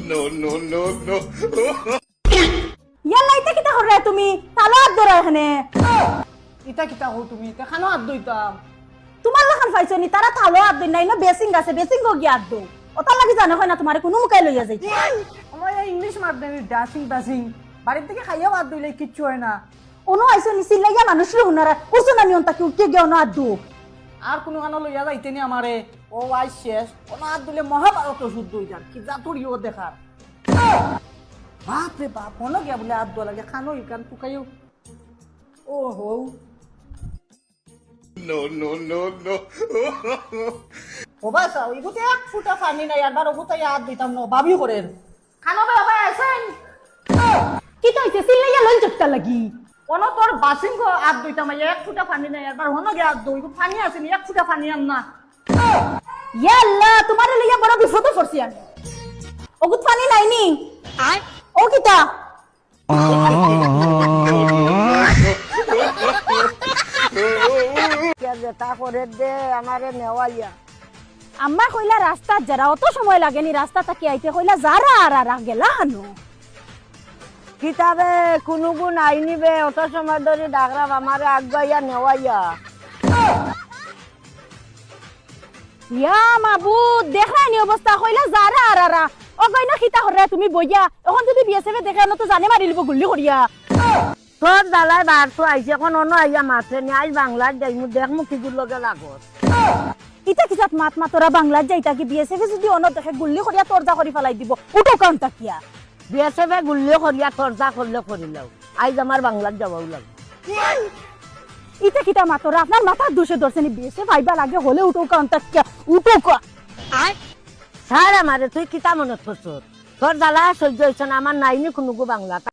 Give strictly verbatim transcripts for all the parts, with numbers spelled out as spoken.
No, no, no, no. ইয়াল্লা, ইতা কিতা কররায় তুমি? থালো আত ধরো এখানে। ইতা কিতা কও তুমি? তে খানো আত ধইতাম। তুমার লাখান পাইছো নি? তারা থালো আত ধইন না, ইনো বেসিং আছে, বেসিংও গিয়া আত ধও। ওটার লাগি জানো হয় না, তুমারে কুনু মুখাই লইয়া যাইতে। আমার এই ইংলিশ মাধ্যমে ডাসিং ডাসিং। বাড়ির থেকে খাইয়াও আত ধইলে কিচ্ছু হয় না। অনো আইছো নি, চিল্লাইয়া মানুষরে হুনারা, উঠছো না নি অন থাকি, উঠিয়া গিয়া অনো আত ধও। আর কুনু খানো লইয়া যাইতে নি আমারে। ও আইস শেষ, অনো আত ধইলে মহাভারত শুদ্ধ অই যার। কি জাতুর ইয়ো দেখার। বাপ রে বাপ, অনো গিয়া বুলে আত ধওয়া লাগে, খানো ইখান তুকাইও। ও হো। No, no, no, no. ও বাসা, ইগুতে এক ফুটা পানি নাই, আরবার অগুতে আত ধইতাম না, ভাবি করের। খানো ভাই, ভাই আছেন? কিতা অইছে? চিল্লাইয়া লইন চুপটা লাগি। অনো তোর বাসিং গো আত ধইতাম, এক ফুটা পানি নাই, আরবার অনো গিয়া আত ধই, পানি আছে নি, এক ফুটা পানি আন না। ইয়াল্লা, তুমারে লইয়া বড় বিপদো পড়ছি আমি। অগুত পানি নাই নি? ও কিতা? কিয়া যেতা করের দে, আমারে নেওয়াইয়া। আম্মা কইলা রাস্তাত যারা, অত সময় লাগে নি রাস্তা থাকি আইতে, কইলা যারা আর আর গেলা হানো। কিতাবে কুনুগু নাই নি বে, অত সময় ধরি ডাকরাম আমারে আগুয়াইয়া নেওয়াইয়া। ইয়া মাবুদ, দেখরায় নি অবস্থা, কইলা যারা আর আরা। ও গইনা কিতা কররায় তুমি বইয়া? অখন যদি বিএসএফ এ দেখে, অনো তো জানে মারিলিবো গুল্লি করিয়া। তোর জ্বালায় বার তো আইছে, অখন অনো আইয়া মাতরে নি, আইজ বাংলাত যাইমু, দেখমু কিগুর লগে লাগস। ইতা কিজাত মাত মাতরা, বাংলাত যাইতা কি? বিএসএফ এ যদি অনো দেখে গুল্লি করিয়া তরজা করি ফালাই দিবো, উঠো কান তাকিয়া। বিএসএফ এ গুল্লি করিয়া তরজা করলে করিলাও, আইজ আমার বাংলাত যাওয়াও লাগবো। ইতা কিতা মাতরা, আপনার মাথার দোষে ধরছে নি? বিএসএফ আইবার আগে হলে উঠো কান তাকিয়া, উঠো কা। ছাড় আমারে, তুই কিতা মনত করছস? তোর জ্বালা সহ্য অইছে না, আমার নাই নি কুনুগু বাংলাত।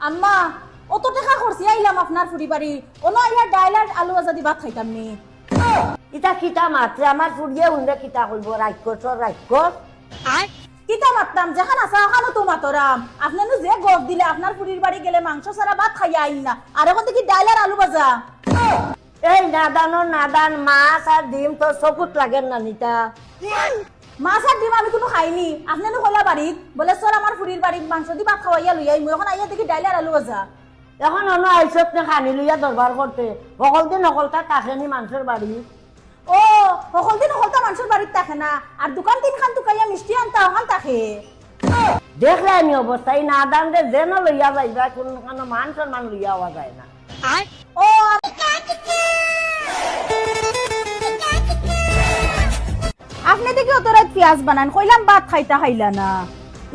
আম্মা, অত টেকা খরচি আইলাম আপনার ফুড়ি বাড়ি, অনো আইয়া ডাইল আর আলু ভাজা দি ভাত খাইতাম নি। ইতা কিতা মাতরে, আমার ফুড়িয়ে হুনলে কিতা কইবো, রাক্ষস, রাক্ষস। কিতা মাততাম, যেখান আছে অখানো তো মাতরাম। আপনে নু যে গফ দিলে আপনার ফুড়ির বাড়ি গেলে মাংস ছাড়া ভাত খাইয়া আইন না, আর অখন দেখি ডাইল আর আলু ভাজা। এই নাদানর নাদান, মাছ আর ডিম তোর চকুত লাগের না নি তা? মাছ আর ডিম আমি কুনু খাই নি। আপনে নু কইলা বাড়িত, বলে চল আমার ফুড়ির বাড়িত মাংস দি ভাত খাওয়াইয়া লই আইমু, অখন আইয়া দেখি ডাইল আর আলু ভাজা। অখন অনো আইছত নে খানি লইয়া দরবার করতে, হকল দিন হকলতা থাকে নি মানষর বাড়িত। ও, হকল দিন হকলতা মানষর বাড়িত থাকে না, আর দোকান তিনখান তুকাইয়া মিষ্টি আনতা, অখান থাকে। দেখরায় নি অবস্থা, ই নাদানরে যেনো লইয়া যাইবা, কুনুখানো মান সম্মান লইয়া আওয়া যায় না। ও, আপনে দেখি অত রাইত পিয়াজ বানান, কইলাম ভাত খাইতা, খাইলা না।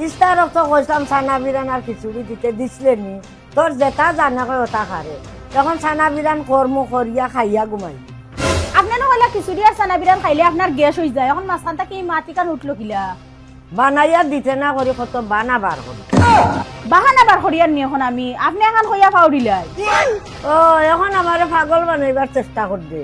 ইস্তারো তো কইছলাম চানা বিরান আর খিচুড়ি দিতে, দিছলে নি? তোর যেতা জানে কয় অতা খারে। অখন চানা বিরান করমু, করিয়া খাইয়া ঘুমাই। আপনে নু কইলা খিচুড়ি আর চানা বিরান খাইলে আপনার গ্যাস অই যায়, অখন মাঝখান থাকি ই মাত ইখান উঠলো কিলা? বানাইয়া দিতে না করি কত বানা বার করি। বাহানা বার করিয়ার নি অখন আমি, আপনে এখান কইয়া ফাউরিলাই। ও, অখন আমারে পাগল বানাইবার চেষ্টা করদে।